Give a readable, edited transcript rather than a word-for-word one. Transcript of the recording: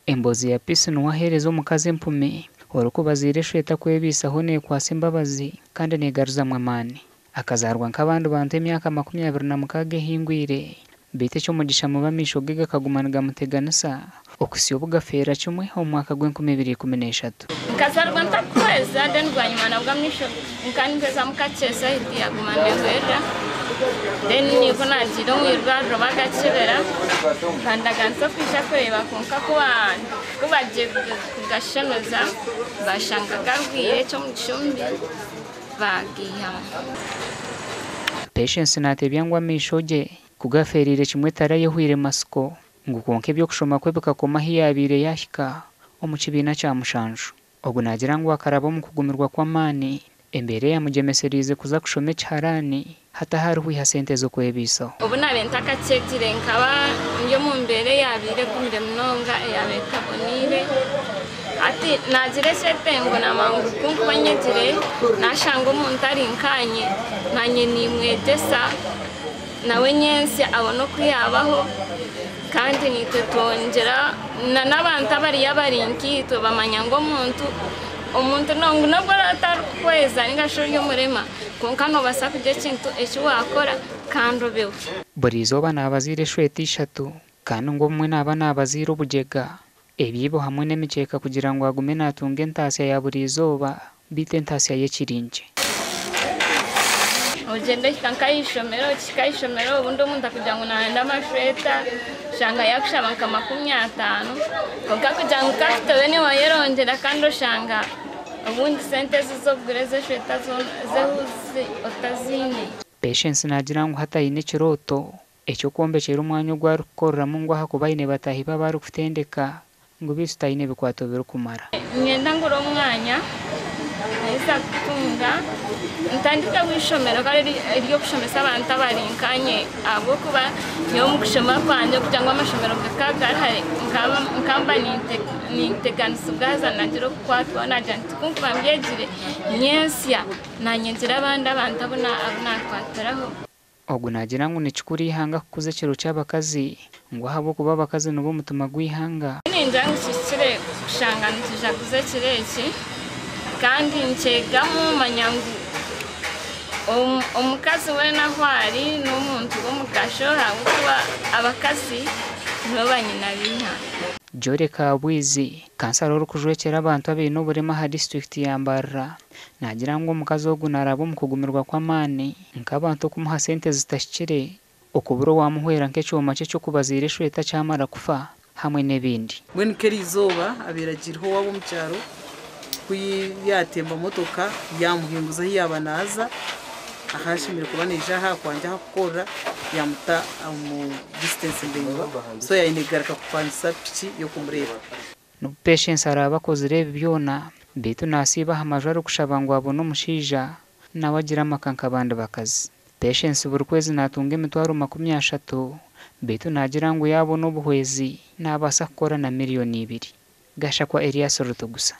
Emboozi ya Peace niwe aheereza omukazi empumi orikubaziira eshweta kwebaisaho neekwatsa embabazi kandi neegaruzamu amaani. Akazaarwa nk'abandi bantu emyaka 26 ehingwire beitu eky'omugisha mubi amaisho ge gakaguma nigamuteganisa okuhitsya obu gafeera kimwe omu mwaka gw'enkumi ibiri ikumi n'eshatu. Nkazarwa ntakuhweza then bwanyima nabwo amaisho nka nihwezamu kakye side yaguma nehwera then nibwo nagiire omu irwariro bagakyebera bandaganisa okwija kureeba kwonka kubagiire kugashemeza bashanga garwaire eky'omugisha omubi bagiihamu. Patience nateebya ngu amaisho ge ku gafeereire kimwe tarayehwire matsiko ngu kwonka eby'okushoma kwe bikakoma ahu yaabaire yaahika omu kibiina kya mushanju. Ogu naagira ngu akaraba omu kugumirwa kw'amaani embeera eyamugyemesereize kuza kushoma ekiharaani hati ahu arikwiha sente z'okwebaisaho. Obu naabaire ntakakyegire nkaba ndi omu mbeera eyaabaire egumire munonga eyaabaire etaboneire. Hati naagira ekyetengo naamanya ngu ku nkuba nyegire naashanga omuntu ari nkaanye naanye nimwegyesa nawe nyentsya abone oku yaabaho kandi naitwe twongyera n'abantu abariyo abari nkaitwe bamanya ngu omuntu omuntu ngu nobu oraabe otarikuhweza ninga shi ori omurema kwonka noobaasa kugira ekintu eki waakora kandi obeho. Buri izooba naabaziira eshweta ishatu kandi ngu obumwe naaba naabaziira obugyega, ebiibo hamwe n'emikyeka kugira ngu agume naatunga entaasya ya buri izooba beitu entaasya ye ekiri nkye. Ogyenda ohika nk'ahaishomero, okihika ahaishomero obundi omuntu akugira ngu nayenda amashweta oshanga yakushaba nka 50 kwonka kugira ngu kapito obe niiwe wayerongyera kandi oshanga obundi sente ezi z'okugura ez'eshweta z'ehuuzi otaziine. Patience naagira ngu hati aine ekirooto eky'okwombekyera omwanya ogu arikukoreramu ngu ahakuba aine bataahi be abu arikutendeka ngu beitu taine bikwato birikumara. Niinyenda ngure omwanya naheza kutunga ntandikeho eishomero kare ery'okushomesa abantu abari nkanye ahabw'okuba nyowe omu kushoma kwangye kugira ngu amashomero gakaba gari hare nkaba ninteganisibwa haza nagira okukwatwaho nagira nti kunkuba mbyegire nyentsya nanye ngire abandi abantu abu nakwatiraho. Ogu naagira ngu ni kikuru eihanga kukuza ekiro ky'abakazi ngu ahabw'okuba abakazi nibo mutima gw'eihanga. Ningira ngu kihikire kushanga nitujaguza ekiro eki kandi nikyegamu manya ngu omukazi weena ahu ari n'omuntu w'omugasho ahabw'okuba abakazi nibo banyina b'eihanga. Jolly Kabwizi, kansara orikujwekyera abantu abaine oburema aha disiturikiti ya Mbarara naagira ngu omukazi ogu naaraba omu kugumirwa kw'amaani nk'abantu okumuha sente zitahikire, okubura owaamuhwera nk'ekyoma kye ky'okubaziira eshweta kyamara kufa hamwe n'ebindi. Mbwenu nk'eriizooba abaire agiireho owaabo omu kyaro, ku yaatemba motoka yaamuhinguza ahu yaaba naaza, ahu ashemereire kuba naija aha kwangye ahu akukorera yaamuta omu distance ndaingwa so yaayenda kugaruka kupangisa piki y'okumureeba. N'obu Patience araabe akozire ebi byona, beitu naasiiba aha maju arikushaba ngu abone omushaija nawe agire amaka nk'abandi bakazi. Patience buri kwezi naatunga emitwaro 30 beitu naagira ngu yaabona obuhwezi naabaasa kukora na miriyoni ibiri. Gashakwa Erias Rutugusa.